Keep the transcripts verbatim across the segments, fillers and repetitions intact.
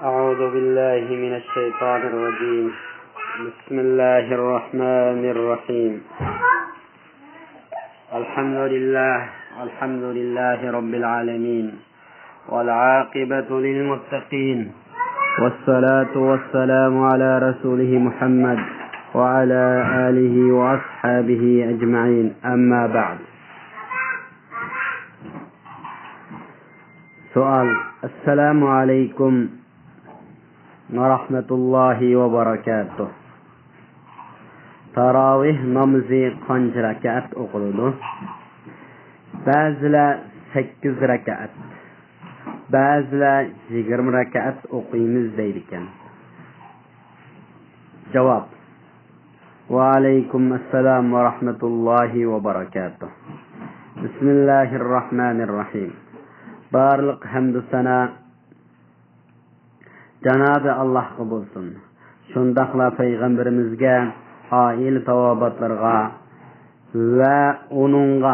أعوذ بالله من الشيطان الرجيم. بسم الله الرحمن الرحيم. الحمد لله، الحمد لله رب العالمين، والعاقبة للمتقين، والصلاة والسلام على رسوله محمد وعلى آله وأصحابه أجمعين. أما بعد. سوئال. السلام عليكم ورحمة الله وبركاته. تاراۋىھ نامىزى قانچە رەكەت ئوقۇلىدۇ؟ بەزىلەر سەككىز رەكەت، بەزىلەر يىگىرمە رەكەت ئوقۇيمىز دەيدىكەن. جاۋاب. ۋەئەلەيكۇم ئەسسالام ۋە رەھمەتۇللاھى ۋە بەرەكاتۇھ. بىسمىللاھىر راھمانىر راھىم. بارلىق ھەمدۇ سانا جانابى ئاللاھقا بولسۇن. شۇنداقلا پەيغەمبىرىمىزگە، ئائىلە تاۋابىئاتلىرىغا ۋە ئۇنىڭغا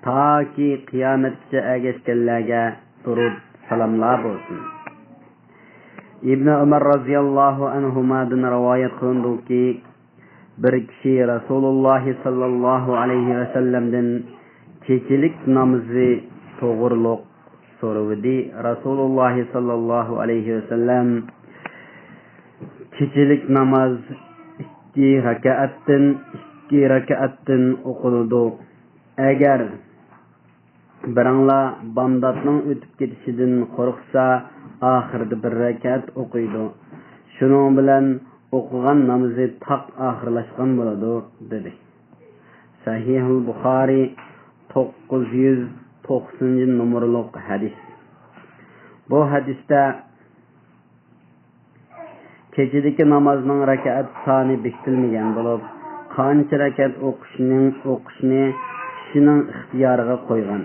تاكى قىيامەتكىچە ئەگەشكەنلەرگە دۇرۇد سالاملار بولسۇن. ئىبنى ئۆمەر رازىياللاھۇ ئەنھۇمادىن رىۋايەت قىلىنىدۇكى، بىر كىشى رەسۇلۇللاھ ساللاللاھۇ ئەلەيھى ۋەسەللەمدىن كېچىلىك نامىزى توغرۇلۇق سورىۋىدى. رەسۇلۇللاھ ساللاللاھۇ ئەلەيھى ۋەسەللەم، كېچىلىك ناماز ئىككى رەكەتتىن، ئىككى رەكەتتىن ئوقۇلىدۇ. ئەگەر بىرىڭلار بامداتنىڭ ئۆتۈپ كېتىشىدىن قورقسا، ئاخىرىدا بىر رەكەت ئوقۇيدۇ. شۇنىڭ بىلەن ئوقۇغان نامىزى تاق ئاخىرلاشقان بولىدۇ، دېدى. سەھىھۇل بۇخارىي، توققۇز يۈز توقسىنىنچى نومۇرلۇق ھەدىس. بۇ ھەدىستە كېچىدىكى نامازنىڭ رەكەت سانى بېكىتىلمىگەن بولۇپ، قانچە رەكەت ئوقۇشنىڭ، ئوقۇشنى كىشىنىڭ ئىختىيارىغا قويغان.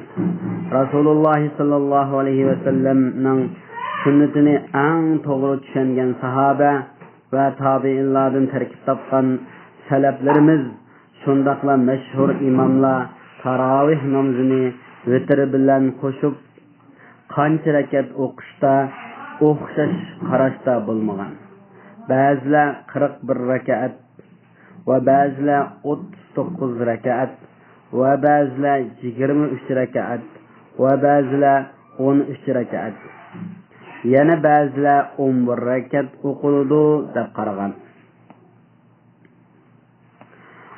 رەسۇلۇللاھ ساللاللاھۇ ئەلەيھى ۋەسەللەمنىڭ سۈننىتىنى ئەڭ توغرا چۈشەنگەن ساھابە ۋە تابىئىنلاردىن تەركىب تاپقان سەلەپلىرىمىز، شۇنداقلا مەشھۇر ئىماملار تاراۋىھ نامىزىنى ۋىتىر بىلەن قوشۇپ، قانچە رەكەت ئوقۇشتا ئوخشاش قاراشتا بولمىغان. بەزىلەر قىرىق بىر رەكەت ۋە بەزىلەر ئوتتۇز توققۇز رەكەت ۋە بەزىلەر يىگىرمە ئۈچ رەكەت ۋە بەزىلەر ئون ئۈچ رەكەت، يەنە بەزىلەر ئون بىر رەكەت ئوقۇلىدۇ دەپ قارىغان.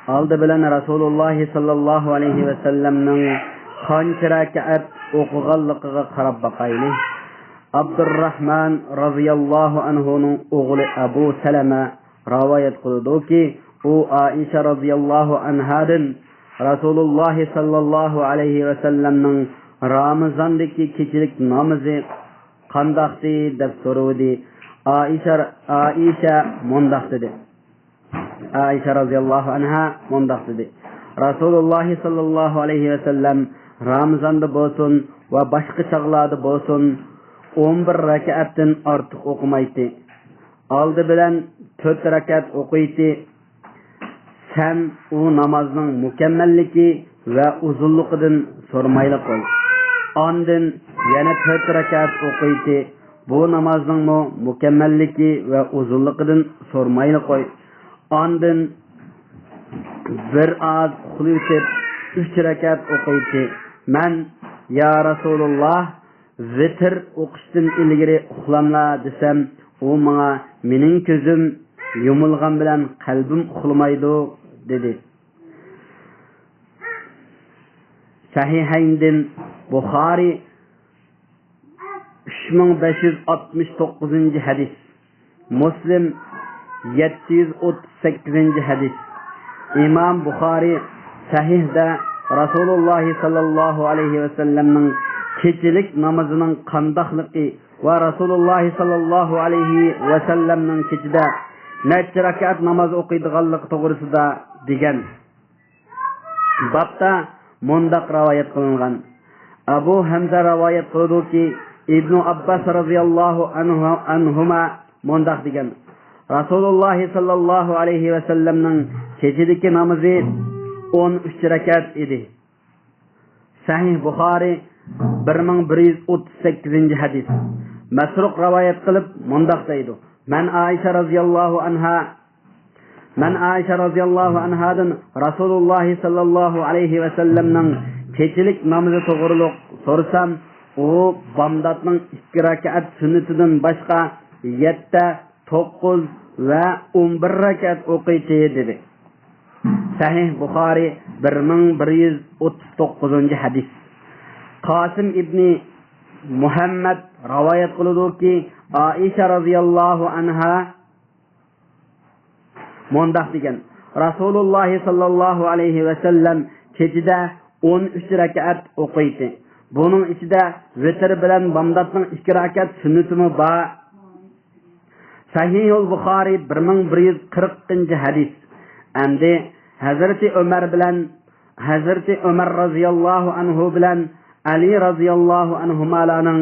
ئالدى بىلەن رەسۇلۇللاھ ساللاللاھۇ ئەلەيھى ۋەسەللەمنىڭ قانچە رەكەت ئوقۇغانلىقىغا قاراپ باقايلى. ئابدۇرراھمان رازىياللاھۇ ئەنھۇنىڭ ئوغلى ئەبۇ سەلەمە رىۋايەت قىلىدۇكى، ئۇ ئائىشە رازىياللاھۇ ئەنھادىن رەسۇلۇللاھ ساللاللاھۇ ئەلەيھى ۋەسەللەمنىڭ رامىزاندىكى كېچىلىك نامىزى قانداقتى دەپ سورىۋىدى. ئائىشە، ئائىشە مۇنداق دېدى. ئائىشە رازىياللاھۇ ئەنھا مۇنداق دېدى، رەسۇلۇللاھ ساللاللاھۇ ئەلەيھى ۋەسەللەم رامىزاندا بولسۇن ۋە باشقا چاغلاردا بولسۇن، ئون بىر رەكەتتىن ئارتۇق ئوقۇمايتتى. ئالدى بىلەن تۆت رەكەت ئوقۇيتتى. سەن ئۇ نامازنىڭ مۇكەممەللىكى ۋە ئۇزۇنلۇقىدىن سورىمايلا قوي. ئاندىن يەنە تۆت رەكەت ئوقۇيتتى. بۇ نامازنىڭمۇ مۇكەممەللىكى ۋە ئۇزۇنلۇقىدىن سورىمايلا قوي. ئاندىن بىر ئاز ئۇخلىۋېتىپ، ئۈچ رەكەت ئوقۇيتتى. مەن، يا رەسۇلۇللاھ، ۋىتىر ئوقۇشتىن ئىلگىرى ئۇخلاملا دېسەم، ئۇ ماڭا، مېنىڭ كۆزۈم يۇمۇلغان بىلەن قەلبىم ئۇخلىمايدۇ، دېدى. سەھىھەيندىن بۇخارىي، ئۈچ مىڭ بەش يۈز ئاتمىش توققۇزىنچى ھەدىس. مۇسلىم، يەتتە يۈز ئوتتۇز سەككىزىنچى ھەدىس. ئىمام بۇخارىي سەھىھدە رەسۇلۇللاھ ساللاللاھۇ ئەلەيھى ۋەسەللەمنىڭ كېچىلىك نامىزىنىڭ قانداقلىقى ۋە رەسۇلۇللاھ ساللاللاھۇ ئەلەيھى ۋەسەللەمنىڭ كېچىدە نەچچە رەكەت ناماز ئوقۇيدىغانلىقى توغرىسىدا دېگەن بابتا مۇنداق رىۋايەت قىلىنغان. ئەبۇ ھەمزە رىۋايەت قىلىدۇكى، ئىبنۇ ئابباس رازىياللاھۇ ئەنھۇ، ئەنھۇما مۇنداق دېگەن، رەسۇلۇللاھ ساللاللاھۇ ئەلەيھى ۋەسەللەمنىڭ كېچىدىكى نامىزى ئون ئۈچ رەكەت ئىدى. سەھىھ بۇخارىي، بىر مىڭ بىر يۈز ئوتتۇز سەككىزىنچى ھەدىس. مەسرۇق رىۋايەت قىلىپ مۇنداق دەيدۇ: مەن ئائىشە رازىياللاھۇ ئەنھا، مەن ئائىشە رازىياللاھۇ ئەنھادىن رەسۇلۇللاھ ساللاللاھۇ ئەلەيھى ۋەسەللەمنىڭ كېچىلىك نامىزى توغرۇلۇق سورىسام، ئۇ بامداتنىڭ ئىككى رەكەت سۈننىتىدىن باشقا يەتتە، توققۇز ۋە ئون بىر رەكەت ئوقۇيتتى دېدى. سەھىھ بۇخارىي، بىر مىڭ بىر يۈز ئوتتۇز توققۇزىنچى ھەدىس. قاسىم ئىبنى مۇھەممەد رىۋايەت قىلىدۇكى، ئائىشە رازىياللاھۇ ئەنھا مۇنداق دېگەن: رەسۇلۇللاھ ساللاللاھۇ ئەلەيھى ۋەسەللەم كېچىدە ئون ئۈچ رەكەت ئوقۇيتتى. بۇنىڭ ئىچىدە ۋىتىر بىلەن بامداتنىڭ ئىككى رەكەت سۈننىتىمۇ بار. سەھىھۇل بۇخارىي، بىر مىڭ بىر يۈز قىرىقىنچى ھەدىس. ئەمدى ھەزرىتى ئۆمەر بىلەن، ھەزرىتى ئۆمەر رازىياللاھۇ ئەنھۇ بىلەن ئەلى رازىياللاھۇ ئەنھۇمالارنىڭ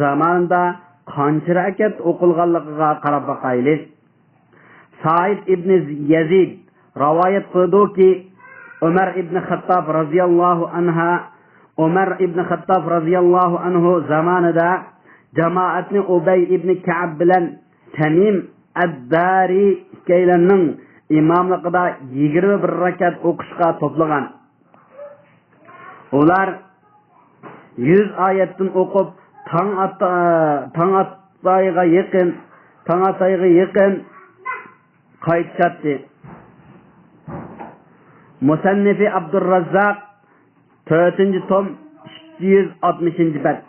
زامانىدا قانچە رەكەت ئوقۇلغانلىقىغا قاراپ باقايلى. سائىد ئىبنى يەزىد رىۋايەت قىلىدۇكى، ئۆمەر ئىبنى خەتتاب رازىياللاھۇ ئەنھا، ئۆمەر ئىبنى خەتتاب رازىياللاھۇ ئەنھۇ زامانىدا جامائەتنى ئۇبەي ئىبنى كەئب بىلەن تەمىم ئەددارى ئىككىيلەننىڭ ئىماملىقىدا يىگىرمە بىر رەكەت ئوقۇشقا توپلىغان. ئۇلار يۈز ئايەتتىن ئوقۇپ، تاڭ ئات-، تاڭ ئاتايغا يېقىن، تاڭ ئاتايغا يېقىن قايتىشاتتى. مۇسەننىفى ئابدۇرراززاق، تۆتىنچى توم، ئىككى يۈز ئاتمىشىنچى بەت،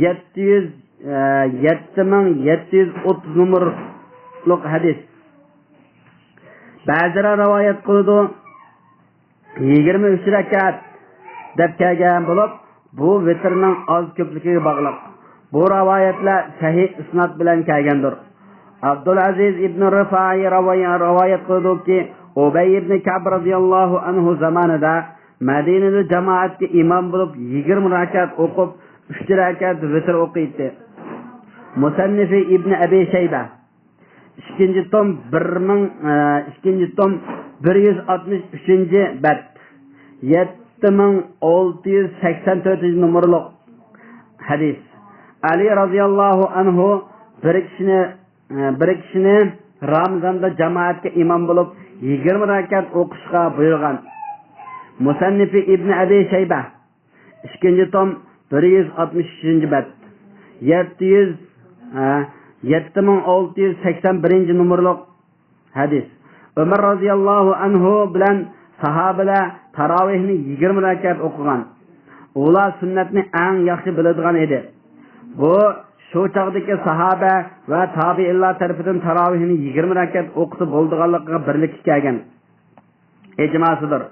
يەتتە يۈز، ئە، يەتتە مىڭ يەتتە يۈز ئوتتۇز نومۇرلۇق ھەدىس. بەزىلەر رىۋايەت قىلىدۇ، يىگىرمە ئۈچ رەكەت دەپ كەلگەن بولۇپ، بۇ ۋىتىرنىڭ ئاز كۆپلۈكىگە باغلىق. بۇ رىۋايەتلەر سەھىھ ئىسناد بىلەن كەلگەندۇر. ئابدۇلئەزىز ئىبنى رىفائى راۋاي-، رىۋايەت قىلىدۇكى، ئۇبەي ئىبنى كەب رازىياللاھۇ ئەنھۇ زامانىدا مەدىنىدە جامائەتكە ئىمام بولۇپ، يىگىرمە رەكەت ئوقۇپ، ئۈچ رەكەت ۋىتىر ئوقۇيتتى. مۇسەننىفى ئىبنى ئەبى شەيبە، ئىككىنچى توم، بىر مىڭ، ئە، ئىككىنچى توم، بىر يۈز ئاتمىش ئۈچىنچى بەت، يەتتە مىڭ ئالتە يۈز سەكسەن تۆتىنچى نومۇرلۇق ھەدىس. ئەلى رازىياللاھۇ ئەنھۇ بىر كىشىنى، ئە، بىر كىشىنى رامىزاندا جامائەتكە ئىمام بولۇپ، يىگىرمە رەكەت ئوقۇشقا بۇيرۇغان. مۇسەننىفى ئىبنى ئەبى شەيبە، ئىككىنچى توم، بىر يۈز ئاتمىش ئۈچىنچى بەت، يەتتە يۈز، ھە، يەتتە مىڭ ئالتە يۈز سەكسەن بىرىنچى نومۇرلۇق ھەدىس. ئۆمەر رازىياللاھۇ ئەنھۇ بىلەن ساھابىلەر تاراۋىھنى يىگىرمە رەكەت ئوقۇغان. ئۇلار سۈننەتنى ئەڭ ياخشى بىلىدىغان ئىدى. بۇ شۇ چاغدىكى ساھابە ۋە تابىئىنلار تەرىپىدىن تاراۋىھنى يىگىرمە رەكەت ئوقۇسا بولىدىغانلىقىغا بىرلىككە كەلگەن ئىجماسىدۇر.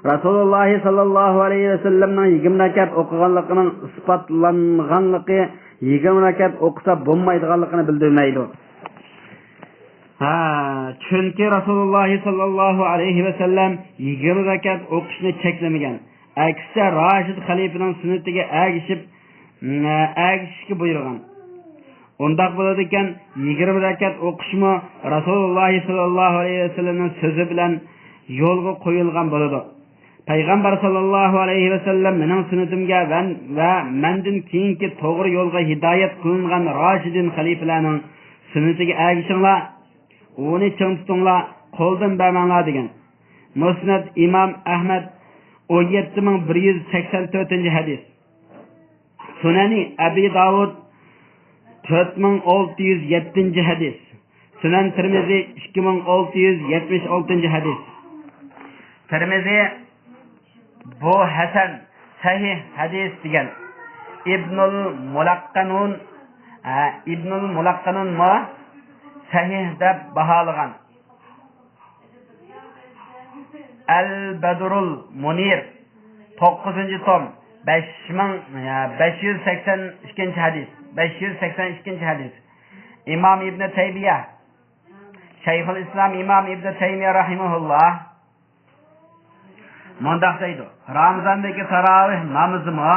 رەسۇلۇللاھ ساللاللاھۇ ئەلەيھى ۋەسەللەمنىڭ يىگىرمە رەكەت ئوقۇغانلىقىنىڭ ئىسپاتلانغانلىقى، يىگىرمە رەكەت ئوقۇسا بولمايدىغانلىقىنى بىلدۈرمەيدۇ. ھە، چۈنكى رەسۇلۇللاھ ساللاللاھۇ ئەلەيھى ۋەسەللەم يىگىرمە رەكەت ئوقۇشنى چەكلىمىگەن. ئەكسىچە، راشىد خەلىپىنىڭ سۈننىتىگە ئەگىشىپ، ئەگىشىشكە بۇيرۇغان. ئۇنداق بولىدىكەن، يىگىرمە رەكەت ئوقۇشمۇ رەسۇلۇللاھ ساللاللاھۇ ئەلەيھى ۋەسەللەمنىڭ سۆزى بىلەن يولغا قويۇلغان بولىدۇ. پەيغەمبەر ساللاللاھۇ ئەلەيھى ۋەسەللەم مېنىڭ سۈننىتىمگە ۋە، ۋە مەندىن كېيىنكى توغرا يولغا ھىدايەت قىلىنغان راشىدىن خەلىپىلەرنىڭ سۈننىتىگە ئەگىشىڭلار، ئۇنى چىڭ تۇتۇڭلار، قولدىن بەرمەڭلار دېگەن. مۇسنەد ئىمام ئەھمەد، ئون يەتتە مىڭ بىر يۈز سەكسەن تۆتىنچى ھەدىس. سۇنەنى ئەبى داۋۇد، تۆت مىڭ ئالتە يۈز يەتتىنچى ھەدىس. سۇنەن تىرمىزى، ئىككى مىڭ ئالتە يۈز يەتمىش ئالتىنچى ھەدىس. تىرمىزى بۇ ھەسەن، سەھىھ ھەدىس دېگەن. ئىبنۇل مۇلەققەنۇن، ئە، ئىبنۇل مۇلەققەنۇنمۇ سەھىھ دەپ باھالىغان. ئەل بەدرۇل مۇنىر، توققۇزىنچى توم، بەش مىڭ، بەش يۈز سەكسەن ئىككىنچى ھەدىس، بەش يۈز سەكسەن ئىككىنچى ھەدىس. ئىمام ئىبنى تەيمىيە، شەيخۇل ئىسلام ئىمام ئىبنى تەيمىيە رەھىمەھۇللا مۇنداق دەيدۇ: رامىزاندىكى تاراۋىھ نامىزىمۇ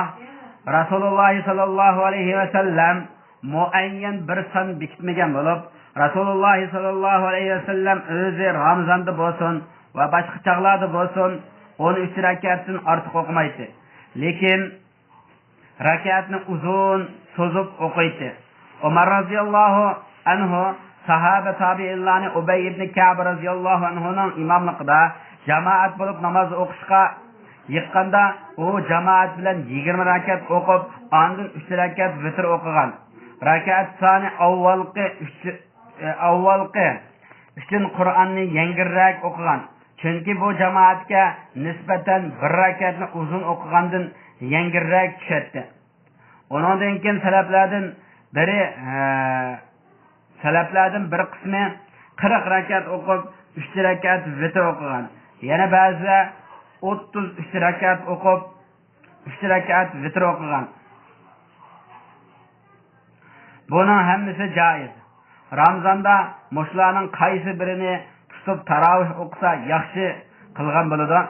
رەسۇلۇللاھ ساللاللاھۇ ئەلەيھى ۋەسەللەم مۇئەييەن بىر سان بېكىتمىگەن بولۇپ، رەسۇلۇللاھ ساللاللاھۇ ئەلەيھى ۋەسەللەم ئۆزى رامىزاندا بولسۇن ۋە باشقا چاغلاردا بولسۇن، ئون ئۈچ رەكەتتىن ئارتۇق ئوقۇمايتتى. لېكىن رەكەتنى ئۇزۇن سوزۇپ ئوقۇيتتى. ئۆمەر رەزىياللاھۇ ئەنھۇ ساھابە تابىئىنلارنى ئۇبەي ئىبنى كەئب رەزىياللاھۇ ئەنھۇنىڭ ئىماملىقىدا جامائەت بولۇپ ناماز ئوقۇشقا يىغقاندا، ئۇ جامائەت بىلەن يىگىرمە رەكەت ئوقۇپ، ئاندىن ئۈچ رەكەت ۋىتىر ئوقۇغان. رەكەت سانى ئاۋۋالقى ئۈچ، ئاۋۋالقى ئۈچۈن قۇرئاننى يەڭگىلرەك ئوقۇغان. چۈنكى بۇ جامائەتكە نىسبەتەن بىر رەكەتنى ئۇزۇن ئوقۇغاندىن يەڭگىلرەك چۈشەتتى. ئۇنىڭدىن كېيىن سەلەپلەردىن بىرى، ھە، سەلەپلەردىن بىر قىسمى قىرىق رەكەت ئوقۇپ، ئۈچ رەكەت ۋىتىر ئوقۇغان. يەنە بەزىلەر ئوتتۇز ئۈچ رەكەت ئوقۇپ، ئۈچ رەكەت ۋىتىر ئوقۇغان. بۇنىڭ ھەممىسى جائىز. رامىزاندا مۇشۇلارنىڭ قايسى بىرىنى تۇتۇپ تاراۋىھ ئوقۇسا ياخشى قىلغان بولىدۇ.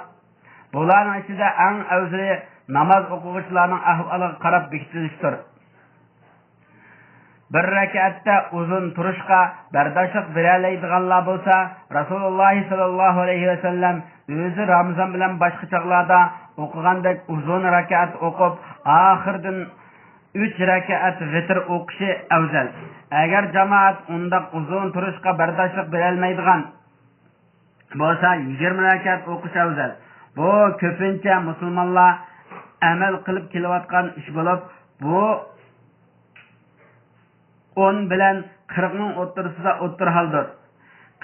بۇلارنىڭ ئىچىدە ئەڭ ئەۋزىلى ناماز ئوقۇغۇچىلارنىڭ ئەھۋالىغا قاراپ بېكىتىلىشتۇر. بىر رەكەتتە ئۇزۇن تۇرۇشقا بەرداشلىق بېرەلەيدىغانلار بولسا، رەسۇلۇللاھ سەللەللاھۇ ئەلەيھى ۋەسەللەم ئۆزى رامىزان بىلەن باشقا چاغلاردا ئوقۇغاندەك ئۇزۇن رەكەت ئوقۇپ، ئاخىرىدىن ئۈچ رەكەت ۋىتىر ئوقۇشى ئەۋزەل. ئەگەر جامائەت ئۇنداق ئۇزۇن تۇرۇشقا بەرداشلىق بېرەلمەيدىغان بولسا، يىگىرمە رەكەت ئوقۇش ئەۋزەل. بۇ كۆپىنچە مۇسۇلمانلار ئەمەل قىلىپ كېلىۋاتقان ئىش بولۇپ، بۇ ئون بىلەن قىرىقنىڭ ئوتتۇرىسىدا ئوتتۇرا ھالدۇر.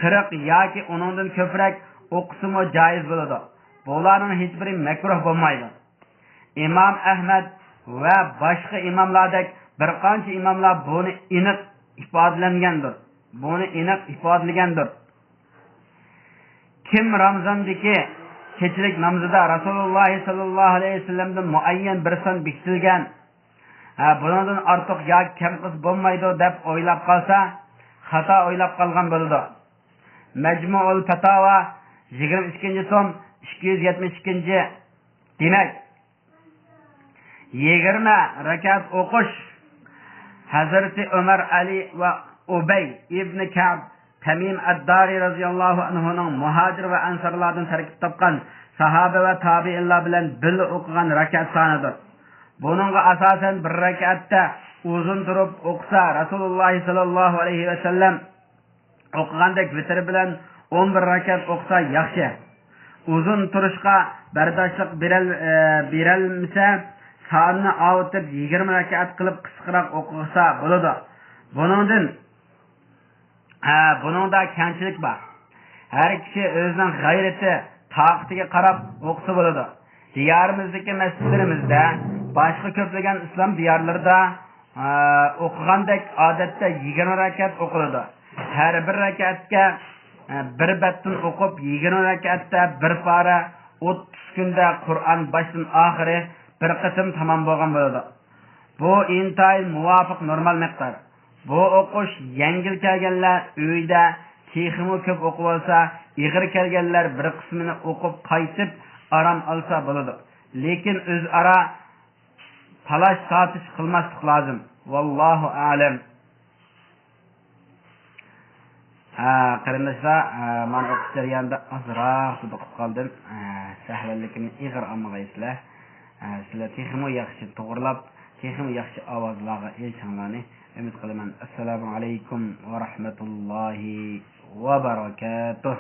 قىرىق ياكى ئۇنىڭدىن كۆپرەك ئوقۇسىمۇ جائىز بولىدۇ. بۇلارنىڭ ھېچبىرى مەكرۇھ بولمايدۇ. ئىمام ئەھمەد ۋە باشقا ئىماملاردەك بىر قانچە ئىماملار بۇنى ئېنىق ئىپادىلەنگەندۇر. بۇنى ئېنىق ئىپادىلىگەندۇر. كىم رامىزاندىكى كېچىلىك نامىزىدا رەسۇلۇللاھ سەللەللاھۇ ئەلەيھى ۋەسەللەمدىن مۇئەييەن بىر سان بېكىتىلگەن، ھە، بۇنىڭدىن ئارتۇق ياكى كەم قىلسا بولمايدۇ دەپ ئويلاپ قالسا، خاتا ئويلاپ قالغان بولىدۇ. مەجمۇئۇل پەتاۋا، يىگىرمە ئىككىنچى توم، ئىككى يۈز يەتمىش ئىككىنچى. دېمەك، يىگىرمە رەكەت ئوقۇش ھەزرىتى ئۆمەر، ئەلى ۋە ئۇبەي ئىبنى كەئب، تەمىم ئەددارى رەزىياللاھۇ ئەنھۇنىڭ مۇھاجىر ۋە ئەنسارلاردىن تەركىب تاپقان ساھابە ۋە تابىئىنلار بىلەن بىللە ئوقۇغان رەكەت سانىدۇر. بۇنىڭغا ئاساسەن بىر رەكەتتە ئۇزۇن تۇرۇپ ئوقۇسا، رەسۇلۇللاھ سەللەللاھۇ ئەلەيھى ۋەسەللەم ئوقۇغاندەك ۋىتىر بىلەن ئون بىر رەكەت ئوقۇسا ياخشى. ئۇزۇن تۇرۇشقا بەرداشلىق بېرەل-، ئە، بېرەلمىسە، سانىنى ئاۋۇتۇپ يىگىرمە رەكەت قىلىپ قىسقىراق ئوقۇسا بولىدۇ. بۇنىڭدىن، ئە، بۇنىڭدا كەڭچىلىك بار. ھەر كىشى ئۆزىنىڭ غەيرىتى، تاقىتىگە قاراپ ئوقۇسا بولىدۇ. دىيارىمىزدىكى مەسچىتلىرىمىزدە، باشقا كۆپلىگەن ئىسلام دىيارلىرىدا ئە، ئوقۇغاندەك ئادەتتە يىگىرمە رەكەت ئوقۇلىدۇ. ھەر بىر رەكەتكە، ئە، بىر بەتتىن ئوقۇپ، يىگىرمە رەكەتتە بىر پارە، ئوتتۇز كۈندە قۇرئان باشتىن ئاخىرى بىر قېتىم تامام بولغان بولىدۇ. بۇ ئىنتايىن مۇۋاپىق نورمال مىقدار. بۇ ئوقۇش يەڭگىل كەلگەنلەر ئۆيدە تېخىمۇ كۆپ ئوقۇۋالسا، ئېغىر كەلگەنلەر بىر قىسمىنى ئوقۇپ قايتىپ ئارام ئالسا بولىدۇ. لېكىن ئۆزئارا تالاش تارتىش قىلماسلىق لازىم. ۋاللاھۇ ئەلەم. ھە، قېرىنداشلار، ھە، مانا ئوقۇش جەريانىدا ئازراق زۇدۇقۇپ قالدىم. ھە، سەھۋەنلىكىمنى ئېغىر ئالمىغايسىلەر. ھە، سىلەر تېخىمۇ ياخشى توغرىلاپ، تېخىمۇ ياخشى ئاۋازلارغا ئېرىشىڭلارنى ئۈمىد قىلىمەن. ئەسسالامۇ ئەلەيكۇم ۋە رەھمەتۇللاھى ۋە بەرەكاتۇھ.